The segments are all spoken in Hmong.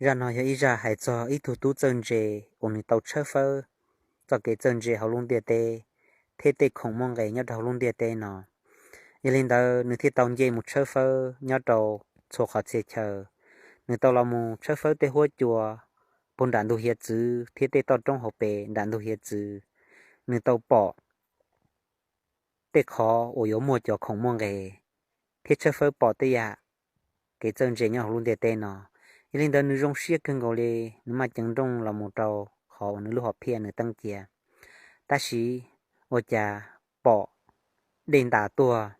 Zaj no yog ib zaj hais txog ib tug tub txawj ntse uas nws tau tshawb fawb txoj kev txawj ntse hauv lub ntiaj teb thiab tej khoom muaj nqis nyob rau hauv lub ntiaj teb no. Yog li ntawd nws thiaj tau nce mus tshawb fawb nyob rau txhua qhov txhia chaw. Nws tau los mus tshawb fawb tej huab cua puag nram ntug hiav txwv thiab tej toj roob hauv pes nram ntug hiav txwv. Nws tau pom tej qhov uas yuav muaj cov khoom muaj nqis thiab tshawb fawb pom tej yam kev txawj ntse nyob hauv lub ntiaj teb no. Yog li ntawd nws zoo siab kawg nkaus li, nws maj ceev nrooj los mus rau qhov uas nws lub hom phiaj nws teeb cia. Tab sis ua cas pom dej ntas tuaj,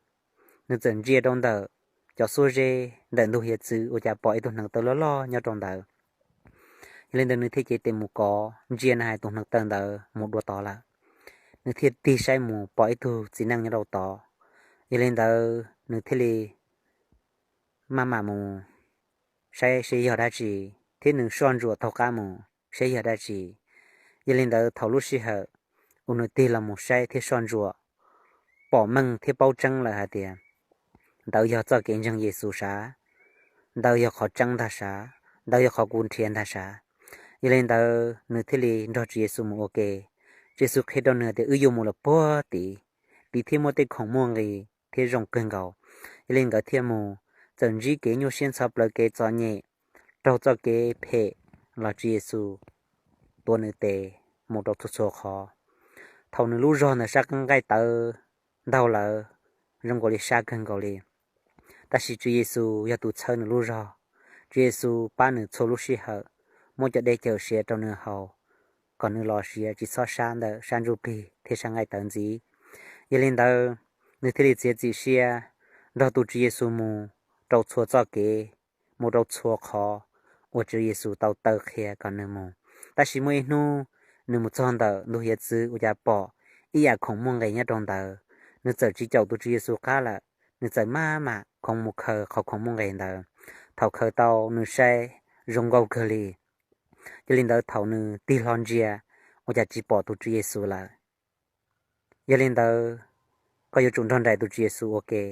nws txawm ntsia rau ntawm cov xuab zeb ntawm ntug hiav txwv ua cas pom ib tug hneev taw loj loj nyob rau ntawd. Yog li ntawd nws thiaj cev tes mus kov, ntsia na has tus hneev taw ntawd mus dua tod lawm. Nws thiaj tig saib mus pom ib tug txiv neej nyob rau tod. Yog li ntawd nws thiaj li maj mam mus saib seb yog dab tsi, thiab nws soj ntsuam taug qab mus saib yog dab tsi. Yog li ntawd thaum lub sij hawm uas nws tig los mus saib thiab soj ntsuam, pom meej thiab paub tseeb lawm hais tias ntawd yog txoj kev ntseeg Yexus sav, ntawd yog qhov tseeb ntag sav, ntawd yog qhov kuv nrhiav ntag sav. Yog li ntawd nws thiaj li nrog Tswv Yexus mus ua ke. Tswv Yexus qhia rau nws tias wb yuav mus lawm puag tid, tid thiaj muaj tej khoom muaj nqis thiab zoo kawg nkaus. Yog li nkawd thiaj mus, txawm ntsib kev nyuaj siab ntxhov plawv kev txom nyem, raug txoj kev phem, los Tswv Yexus tuav nws tes mus rau txhua txhua qhov. Thaum nws lub zog ntawd sab qeej nqaij tawv ntaug lawm, zoo nkaus li sab kawg nkaus li. Tab sis Tswv Yexus yog tus txhawb nws lub zog. Tswv Yexus pab nws txhua lub sij hawm, muab cov dej cawm siav rau nws haus, kom nws los siav tsis txhob sab ntawm sab ntsuj plig thiab sab nqaij tawv ntxiv. Yog li ntawd, nws thiaj li txiav txim siab nrog tus Tswv Yexus mus rau txhua txoj kev, mus rau txhua qhov uas Tswv Yexus tau taw qhia kom nws mus. Tab sis muaj ib hnub nws mus txog ntawm ntug hiav txwv ua cas pom ib yam khoom muaj nqis nyob rau ntawd. Nws txawm tsis caum tus Tswv Yexus qab lawm, nws txawm maj mam khoov mus khaws qhov khoom muaj nqis ntawd. Thaum khaws tau nws saib zoo nkauj kawg li. Yog li ntawd thaum nws tig hlo ntsia ua cas tsis pom tus Tswv Yexus lawm. Yog li ntawd, koj yuav tsum nrog nraim tus Tswv Yexus ua ke.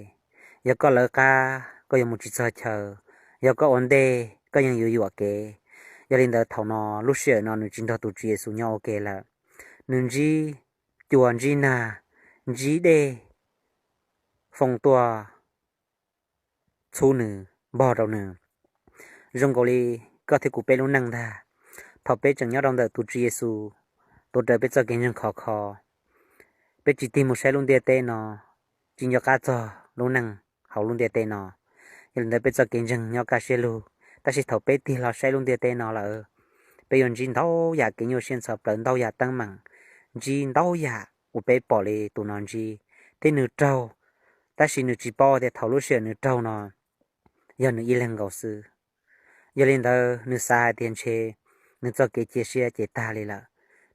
Yog koj lawv qab koj yuav mus tsis txog chaw, yog koj ua ntej koj yeej yuav yuam kev. Yog li ntawd thaum no lub sij hawm no nws tsis nrog tus Tswv Yexus nyob ua ke lawm. Nws ntsib cua ntsib nag, ntsib dej foo tuaj txhub nws, npog rau nws. Zoo nkaus li koj thiab kuv peb lub neej ntag. Thaum peb tseem nyob rau ntawm tus Tswv Yexus tuav rawv peb txoj kev ntseeg khov kho, peb tsis tig mus saib lub ntiaj teb no, tsis nco qab txog lub neej hauv lub ntiaj teb no. Yog li ntawd peb txoj kev ntseeg nyob kaj siab lug. Tab sis thaum peb tig hlo saib lub ntiaj teb no lawm, peb yuav ntsib ntau yam kev nyuaj siab ntxhov plawv, ntau yam teeb meem, ntsib ntau yam uas peb pom li tus no ntsib, thiab nws raug. Tab sis nws tsis paub tias thaum lub sij hawm nws raug no yog nws ib leeg nkaus xwb. Yog li ntawd nws xav hais tias ntshe nws txoj kev cia siab ces tag li lawm,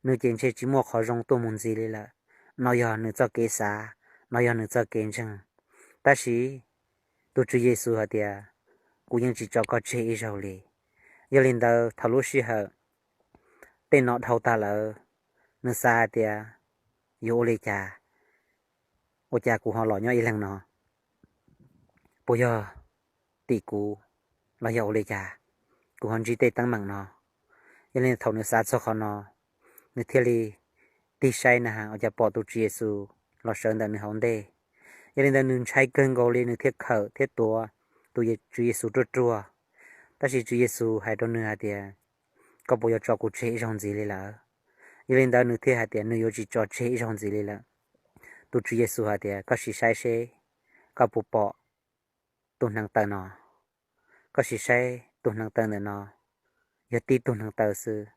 nws ces ntshe tsis muaj qhov zoo tuaj mus ntxiv li lawm. No yog nws txoj kev xav, no yog nws txoj kev ntseeg. Tab sis tus Tswv Yexus hais tias, kuv yeej tsis tso koj tseg ib zaug li. Yog li ntawd thaum lub sij hawm tej no dhau tag lawm, nws xav hais tias, yuav ua li cas, ua cas kuv ho los nyob ib leeg no? Puas yog tim kuv los yog ua li cas kuv ho ntsib tej teeb meem no? Yog li thaum nws xav txog qhov no, nws thiaj li tig saib na has ua cas pom tus Tswv Yexus los sawv ntawm nws hauv ntej. Yog li ntawd nws ntshai kawg nkaus li, nws thiaj khawm thiab tuav tus Tswv Yexus ruaj ruaj. Tab sis Tswv Yexus hais rau nws hais tias, koj puas yuav tso kuv tseg ib zaug ntxiv li lawm? Yog li ntawd nws thiaj hais tias nws yuav tsis tso tseg ib zaug ntxiv li lawm. Tus Tswv Yexus hais tias, koj sim saib seb koj puas pom tus hneev taw no. Koj sim saib tus hneev taw ntawm no, yog tib tug hneev taw xwb.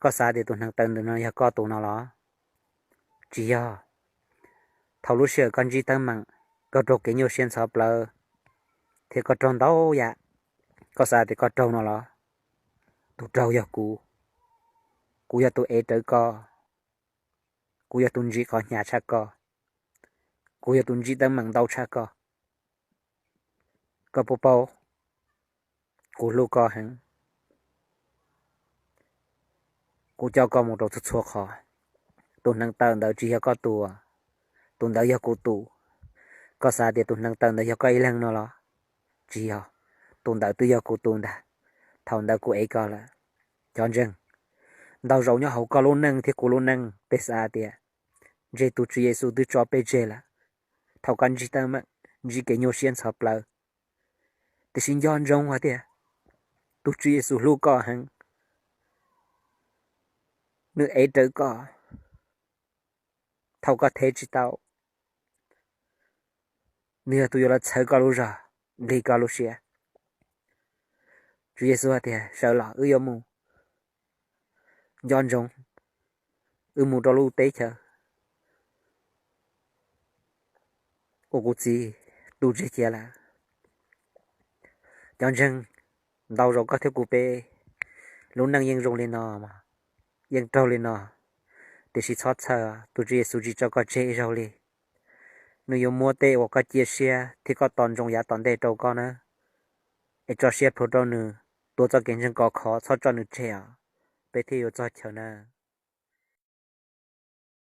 Koj xav tias tus hneev taw ntawm no yog koj tus no los? Tsis yog. Thaum lub sij hawm koj ntsib teeb meem, koj raug kev nyuaj siab ntxhov plawv, thiab koj raug ntau yam, koj xav tias koj raug no los? Tus raug yog kuv. Kuv yog tus ev rawv koj. Kuv yog tus ntsim qhov hnyav tshaj koj. Kuv yog tus ntsib teeb meem ntau tshaj koj. Koj puas paub, kuv hlub koj heev. Kuv coj koj mus rau txhua txhua qhov. Tus hneev taw ntawd tsis yog koj tus, tus ntawd yog kuv tus. Koj xav tias tus hneev taw ntawd yog koj ib leeg no los? Tsis yog, tus ntawd twb yog kuv tus ntag. Thaum ntawd kuv ev koj lawm. Cov ntseeg, ntau zaus nyob hauv koj lub neej thiab kuv lub neej peb xav tias ntshe tus Tswv Yexus twb tso peb tseg lawm. Thaum koj ntsib teeb meem, ntsib kev nyuaj siab ntxhov plawv, tiam sis nco ntsoov hais tias tus Tswv Yexus hlub koj heev, nws ev rawv koj. Thaum koj thev tsis tau, nws yog tus yuav los txhawb koj lub zog, nqig koj lub siab. Tswv Yexus hais tias sawv los wb yuav mus. Nco ntsoov, wb mus rau lub teb chaws uas kuv Txiv tu tseg cia lawm. Cov ntseeg, ntau zaus koj thiab kuv peb lub neej yeej zoo li no, yeej raug li no, tiam sis txhob txhawj, tus Tswv Yexus tsis tso koj tseg ib zaug li. Nws yuav muab tej uas koj cia siab thiab koj tos ntsoov yav tom ntej rau koj nawb. Es tso siab plhuav rau nws, tuav txoj kev ntseeg kom khov, txhob tso nws tseg os, peb thiaj yuav txog chaw na.